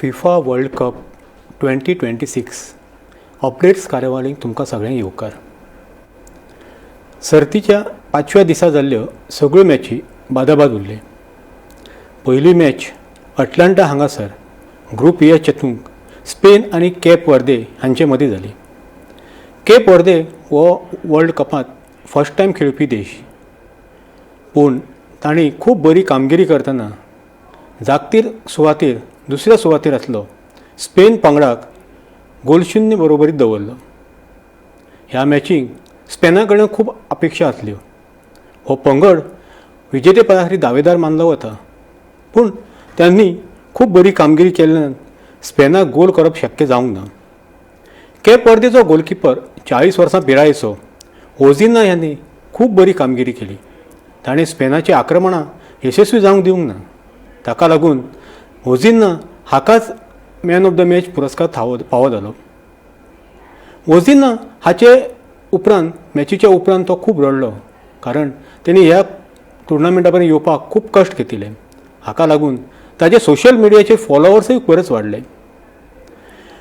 FIFA World Cup 2026 updates कार्यावळीक तुमकां सगळ्यांक येवकार. सर्तीच्या पांचव्या दिसा जाल्ल्यो सगळ्यो मॅची बादाबाद उरल्यो. पयली मॅच अटलांटा हांगासर ग्रुप ए चतूंक स्पेन आनी केप वर्दे हांचे मदीं जाली. केप वर्दे हो वर्ल्ड कपांत फर्स्ट टायम खेळपी देश, पूण तांणी खूब बरी कामगिरी करतना जागतीक सुवातेर, दुसऱ्या सुवातेर आसलो स्पेन पंगडाक गोलशून्य बरोबरीत दवरलो. ह्या मॅचीक स्पेना कडल्यान खूब अपेक्षा आसल्यो. हो पंगड विजेतेपदा खातीर दावेदार मानलो वता, पूण त्यांनी खूब बरी कामगिरी केल्ल्यान स्पेनाक गोल करप शक्य जावंक ना. केप वर्देचो गोलकिपर 40 वर्सां पिरायेचो ओझिना ह्यांनी खूब बरी कामगिरी केली. ताणें स्पेनाची आक्रमणां यशस्वी जावंक दिवंक ना. ताका लागून ओझिना हाकाच मॅन ऑफ the match पुरस्कार फावो जालो. ओझिना हाचे उपरांत, मॅचीच्या उपरांत तो खूब रडलो, कारण तेणी ह्या टुर्नामेंटा पर्यंत येवपाक खूब कश्ट घेतिल्ले. हाका लागून ताजे सोशल मिडियाचे फॉलोवर्सूय बरेच वाडले.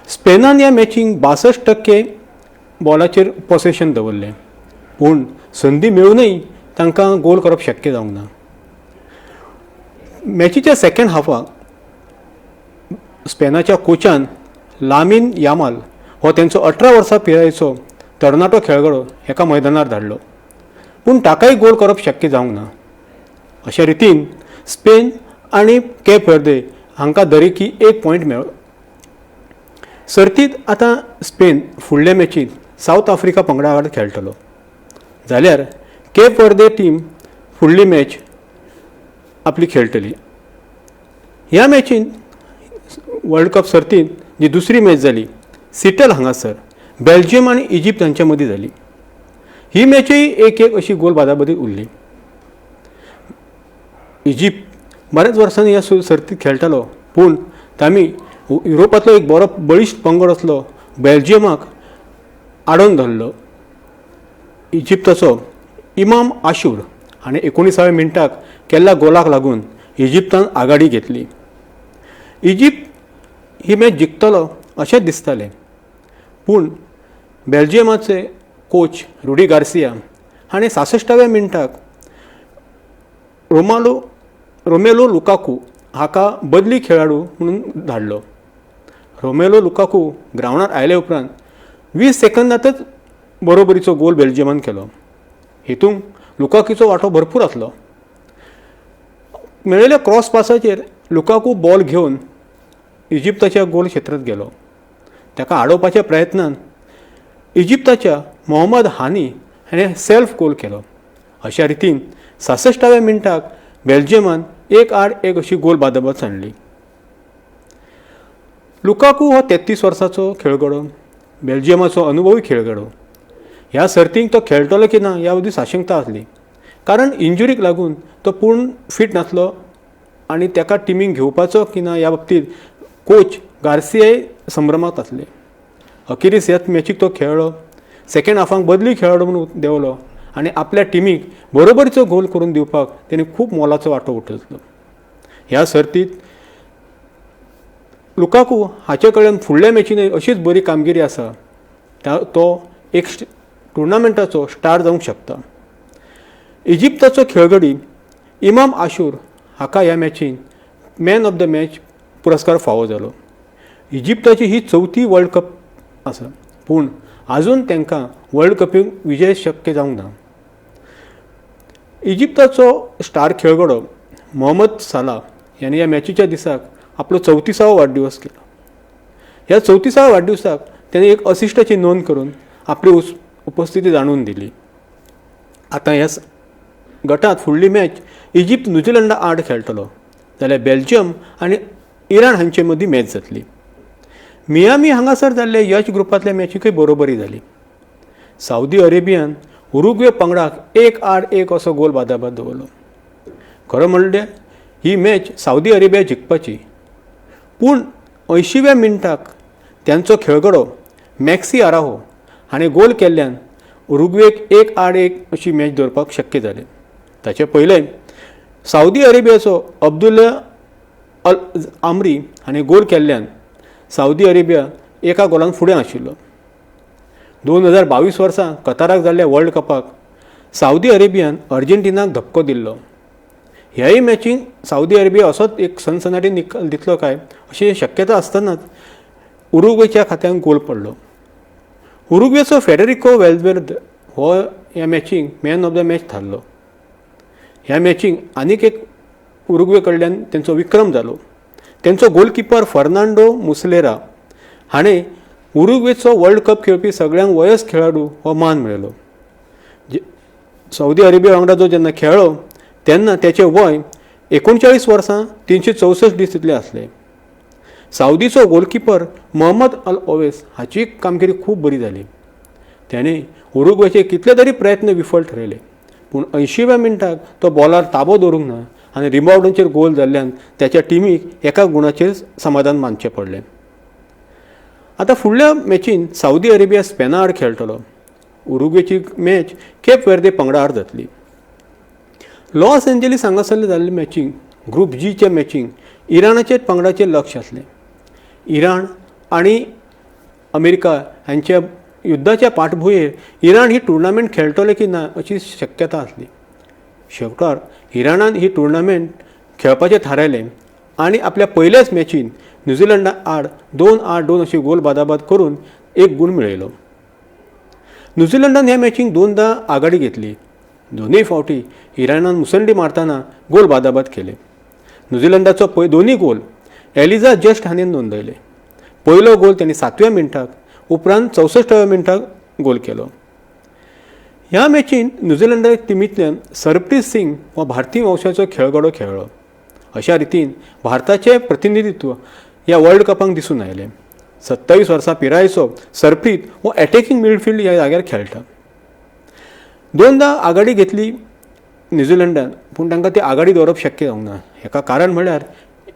स्पेनान ह्या मॅचींक 62% बॉलाचेर पोसेशन दवरलें, पूण संदी मेळुनूय तांकां गोल करप शक्य जावंक ना. मॅचीच्या सेकंड हाफाक स्पेनाच्या कोचान लामीन यामाल हो तेंचो 18 वर्सां पिरायेचो तरणाटो खेळगडो एका मैदानार धाडलो, पूण ताकाय गोल करप शक्य जावंक ना. अशे रितीन स्पेन आनी केप वर्दे हांकां दरेकी एक पॉयंट मेळ्ळो. सर्तींत आतां स्पेन फुडल्या मॅचींत सावथ आफ्रिका पंगडा आड खेळटलो, जाल्यार केप वर्दे टीम फुडली मॅच आपली खेळटली. ह्या मॅचींत, वर्ल्ड कप सर्तींत जी दुसरी मॅच जाली, सिटल हांगासर बेल्जियम आनी इजिप्त हांच्या मदीं जाली. ही मॅचूय 1-1 अशी गोल बादाबादी उरली. इजिप्त बऱ्याच वर्सांनी ह्या सर्तींत खेळटालो, पूण तामी युरोपांतलो एक बरो बळिश्ट पंगड आसलो बेल्जियमाक आडोवन धरलो. इजिप्ताचो इमाम आशूर हाणें 19व्या मिनटाक केल्ल्या गोलाक लागून इजिप्तान आघाडी घेतली. इजिप्त ही मॅच जिखतलो अशेंच दिसतालें, पूण बेल्जियमाचे कोच रुडी गार्सिया हाणें 66व्या मिनटाक रोमेलो लुकाकू हाका बदली खेळाडू म्हणून धाडलो. रोमेलो लुकाकू ग्रावंडार आयले उपरांत 20 सेकंदांतच बरोबरीचो गोल बेल्जियमान केलो. हितूंत लुकाकूचो वांटो भरपूर आसलो. मेळिल्ल्या क्रॉस पासाचेर लुकाकू बॉल घेवन इजिप्ताच्या गोल क्षेत्रांत गेलो. ताका आडोवपाच्या प्रयत्नान इजिप्ताच्या मोहम्मद हानी हाणें सेल्फ गोल केलो. अशा रितीन 66व्या मिनटाक बेल्जियमान 1-1 अशी गोल बादाबाद सांडली. लुकाकू हो 33 वर्साचो खेळगडो, बेल्जियमाचो अनुभवी खेळगडो. ह्या सर्तींक तो खेळटलो की ना ह्या मदीं साशंकता आसली, कारण इंजुरीक लागून तो पूर्ण फीट नासलो आनी ताका टिमीक घेवपाचो की ना ह्या बाबतींत कोच गार्सियाय संभ्रमांत आसले. अखेरीस ह्याच मॅचीक तो खेळ्ळो. सेकंड हाफाक बदली खेळाडू म्हणून देंवलो आनी आपल्या टिमीक बरोबरीचो गोल करून दिवपाक तेणी खूब मोलाचो वांटो उखललो. ह्या सर्तींत लुकाकू हाचे कडेन फुडल्या मॅचीनय अशीच बरी कामगिरी आसा, तो एक टुर्नामेंटाचो स्टार जावंक शकता. इजिप्ताचो खेळगडी इमाम आशूर हाका ह्या मॅचीन मॅन ऑफ the match पुरस्कार फावो जालो. इजिप्ताची ही चवथी वर्ल्ड कप आसा, पूण आजून तांकां वर्ल्ड कपीक विजय शक्य जावंक ना. इजिप्ताचो स्टार खेळगडो मोहम्मद साला ह्याने ह्या मॅचीच्या दिसाक आपलो 34वो वाडदिवस केलो. ह्या 34व्या वाडदिवसाक तेणें एक असिस्टाची नोंद करून आपली उपस्थिती जाणून दिली. आतां ह्या गटांत फुडली मॅच इजिप्त न्युझिलंडा आड खेळटलो, जाल्यार बेल्जियम आनी इराण हांचे मदीं मॅच जातली. मियामी हांगासर जाल्ले यच ग्रुपांतल्या मॅचीकय बरोबरी जाली. सावदी अरेबियान उरुग्वे पंगडाक 1-1 असो गोल बादाबाद दवरलो. खरो म्हणल्यार ही मॅच सावदी अरेबिया जिखपाची, पूण 80व्या मिनटाक त्यांचो खेळगडो मॅक्सी आराहो हाणें गोल केल्ल्यान उरुग्वेक 1-1 अशी मॅच दवरपाक शक्य जालें. ताचे पयलें सावदी अरेबियाचो अब्दुल्ला अल आमरी हाणें गोल केल्ल्यान सावदी अरेबिया एका गोलान फुडें आशिल्लो. 2022 वर्सा कताराक जाल्ल्या वर्ल्ड कपाक सावदी अरेबियान अर्जेंटिनाक धपको दिल्लो. ह्याय मॅचीन सावदी अरेबिया असोच एक सनसनाटी निकाल दितलो काय अशी शक्यता आसतनाच उरुग्वेच्या खात्यांत गोल पडलो. उरुग्वेचो फेडेरिको वेल्वेर्द हो ह्या मॅचीक मॅन ऑफ the match थारलो. ह्या मॅचीक आनीक एक उरुग्वे कडल्यान तेंचो विक्रम जालो. तेंचो गोलकिपर फर्नांडो मुसलेरा हाणें उरुग्वेचो वर्ल्ड कप खेळपी सगळ्यांत वयस्क खेळाडू हो मान मेळयलो. सावदी अरेबिया वांगडा जो जेन्ना खेळ्ळो तेन्ना तेचें वय 39 वर्सां 364 दीस इतलें आसलें. सावदीचो गोलकिपर मोहम्मद अल ओवेस हाची कामगिरी खूब बरी जाली. तेणें उरुग्वेचे कितले तरी प्रयत्न विफल ठरयले, पूण 80व्या मिनटाक तो बॉलार ताबो दवरूंक ना आनी रिबावंडाचेर गोल जाल्ल्यान त्याच्या टिमीक एका गुणाचेर समाधान मानचें पडलें. आतां फुडल्या मॅचीन सावदी अरेबिया स्पेना आड खेळटलो. उरुग्वेची मॅच केप वेर्दे पंगडा आड जातली. लॉस एंजलीस हांगासरले जाल्ले मॅचींक ग्रूप जीच्या मॅचींक इराणाचे पंगडाचेर लक्ष आसलें. इराण आनी अमेरिका हांच्या युद्धाच्या पाठभुंयेर इराण ही टुर्नामेंट खेळटले की ना अशी शक्यता आसली. शेवटार इराणान ही टुर्नामेंट खेळपाचें थारायलें आनी आपल्या पयल्याच मॅचीन न्युझिलंडा आड 2-2 अशी गोल बादाबाद करून एक गूण मेळयलो. न्युझिलंडान ह्या मॅचीक 2दा आघाडी घेतली. दोनूय फावटी इराणान मुसंडी मारतना गोल बादाबाद केले. न्युझिलंडाचो दोनूय गोल एलिजा जस्ट हाणें नोंदयले. पयलो गोल तेणी 7व्या मिनटाक, उपरांत 64व्या मिनटाक गोल केलो. ह्या मॅचीन न्युझिलंडा टिमींतल्यान सरप्रीत सिंग हो भारतीय वंशाचो खेळगडो खेळ्ळो. अशा रितीन भारताचें प्रतिनिधित्व ह्या वर्ल्ड कपाक दिसून आयलें. 27 वर्सां पिरायेचो सरप्रीत हो एटॅकिंग मिडफिल्ड ह्या जाग्यार खेळटा. 2दा आघाडी घेतली न्युझिलंडान, पूण तांकां ती आघाडी दवरप शक्य जावंक ना. हेका कारण म्हळ्यार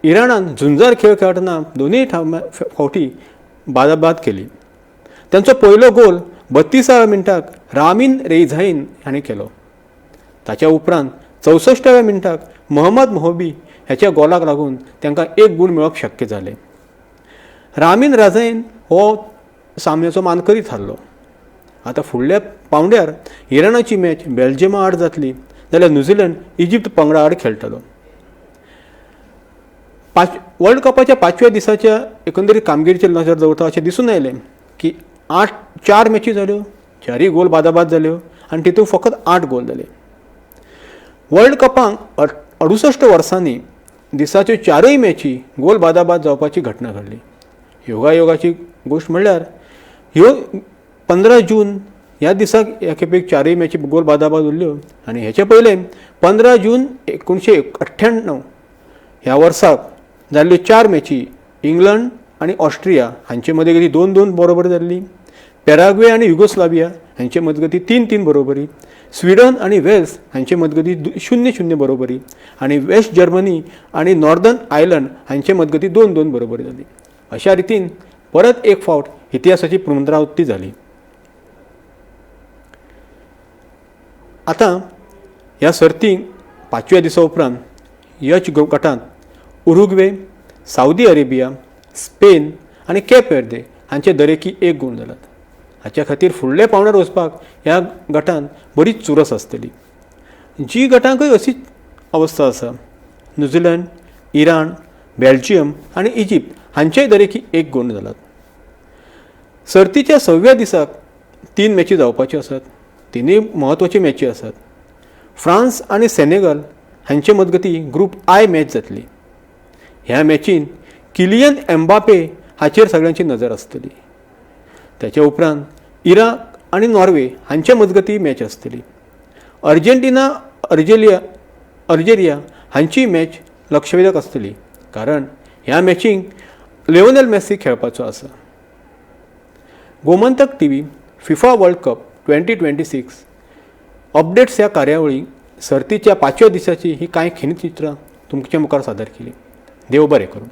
इराणान झुंजार खेळ खेळटना दोनूय फावटी बादाबाद केली. तांचो पयलो गोल 32व्या मिनटाक रामीन रेझाईन हाणें केलो. ताच्या उपरांत 64व्या मिनटाक मोहम्मद मोहबी ह्याच्या गोलाक लागून तांकां एक गूण मेळप शक्य जालें. रामीन राजाईन हो सामन्याचो मानकरी थारलो. आतां फुडल्या पावंड्यार इराणाची मॅच बेल्जियमा आड जातली जाल्यार न्युझिलंड इजिप्त पंगडा आड खेळटलो. वर्ल्ड कपाच्या 5व्या दिसाच्या एकंदरीत कामगिरीचेर नजर दवरता अशें दिसून आयलें की 4 मॅची जाल्यो, 4 गोल बादाबाद जाल्यो आनी तितूंत फकत 8 गोल जाले. वर्ल्ड कपांक 68 वर्सांनी दिसाच्यो 4 मॅची गोल बादाबाद जावपाची घटना घडली. योगायोगाची गोश्ट म्हणल्यार ह्यो 15 जून ह्या दिसाक ह्या खेपेक 4 मॅची गोल बादाबाद उरल्यो आनी हेचे पयलें 15 जून 1998 ह्या वर्साक जाल्ल्यो 4 मॅची इंग्लंड आनी ऑस्ट्रिया हांचे मदगती 2-2 बरोबर जाल्ली, पॅराग्वे आनी युगोस्लाविया हांचे मजगती 3-3 बरोबरी, स्विडन आनी वेल्स हांचे मजगती 0-0 बरोबरी आनी वेस्ट जर्मनी आनी नॉर्दर्न आयर्लंड हांचे मजगती 2-2 बरोबरी जाली. अशा रितीन परत एक फावट इतिहासाची पुनरावृत्ती जाली. आतां ह्या सर्तींक 5व्या दिसा उपरांत यच गटांत उरुग्वे, सावदी अरेबिया, स्पेन आनी केप वेर्दे हांचे दरेकी 1 गूण जाल्यात. हाच्या खातीर फुडल्या पावंड्यार वचपाक ह्या गटांत बरीच चुरस आसतली. जी गटांकय अशीच अवस्था आसा. न्युझिलंड, इराण, बेल्जियम आनी इजिप्त हांचेय दरेकी 1 गूण जाल्यात. सर्तीच्या 6व्या दिसाक 3 मॅची जावपाच्यो आसात. 3 म्हत्वाच्यो मॅची आसात. फ्रांस आनी सेनेगल हांचे मजगती ग्रूप I match जातली. ह्या मॅचीन किलियन एम्बापे हाचेर सगळ्यांची नजर आसतली. त्याच्या उपरांत इराक आनी नॉर्वे हांचे मजगती मॅच आसतली. अर्जेंटिना अल्जेरिया हांची मॅच लक्षवेधक आसतली, कारण ह्या मॅचींक लिओनेल मेसी खेळपाचो आसा. Gomantak TV FIFA world cup 2026 updates ह्या कार्यावळी सर्तीच्या 5व्या दिसाची ही कांय खिणचित्रां तुमच्या मुखार सादर केली. देव बरें करूं.